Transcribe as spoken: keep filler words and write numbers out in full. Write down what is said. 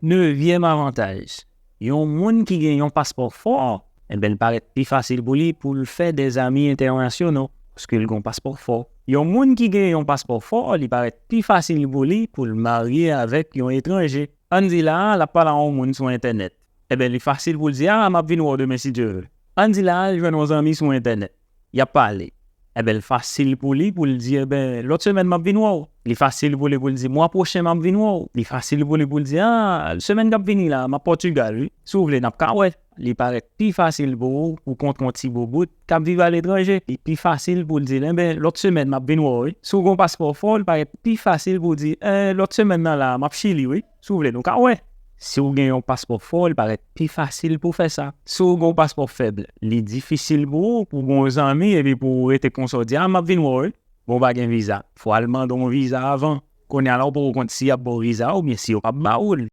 Nevyèm avantaj, yon moun ki gen yon paspò fò, enben, li parèt pi fasil pou li pou l fè de zanmi entènasyonal, paske l gen yon paspò fò. Yon moun ki gen yon paspò fò, li parèt pi fasil pou li pou l marye avèk yon etranje. Ann di la a, l ap pale a yon moun sou entènèt. Enben, li fasil pou l di, a, m ap vin wè w demen si Dye vle. Ann di la a, l jwenn yon zanmi sou entènèt. Y ap pale. Enben, l fasil pou li pou l di, enben, lòt semèn m ap vin wè w. Li fasil pou li pou l di, mwa pwochen m ap vin wè w. Li fasil pou li pou l di, a, semèn k ap vini la, m ap Pòtigal, wi. Si w vle, n ap ka wè. Li parèt pi fasil pou ou pou kontre yon ti boubout k ap viv aletranje. Li pi fasil pou l di l, enben, lòt semèn m ap vin wè w, wi. Si w gen yon paspò fò, li parèt pi fasil pou w di, e, lòt semèn nan la, m ap Chili, wi. Si w vle, nou ka wè. Si w gen yon paspò fò, li parèt pi fasil pou w fè sa. Si w gen yon paspò fèb, li difisil pou ou, pou w gen yon zanmi, epi pou w rete konsa w di, a, m ap vin wè w, wi. Bon, w pa gen viza. Fò w al mande yon viza avan. Kounye a la, ou poko konn si y ap ba w viza a oubyen si yo p ap ba ou l.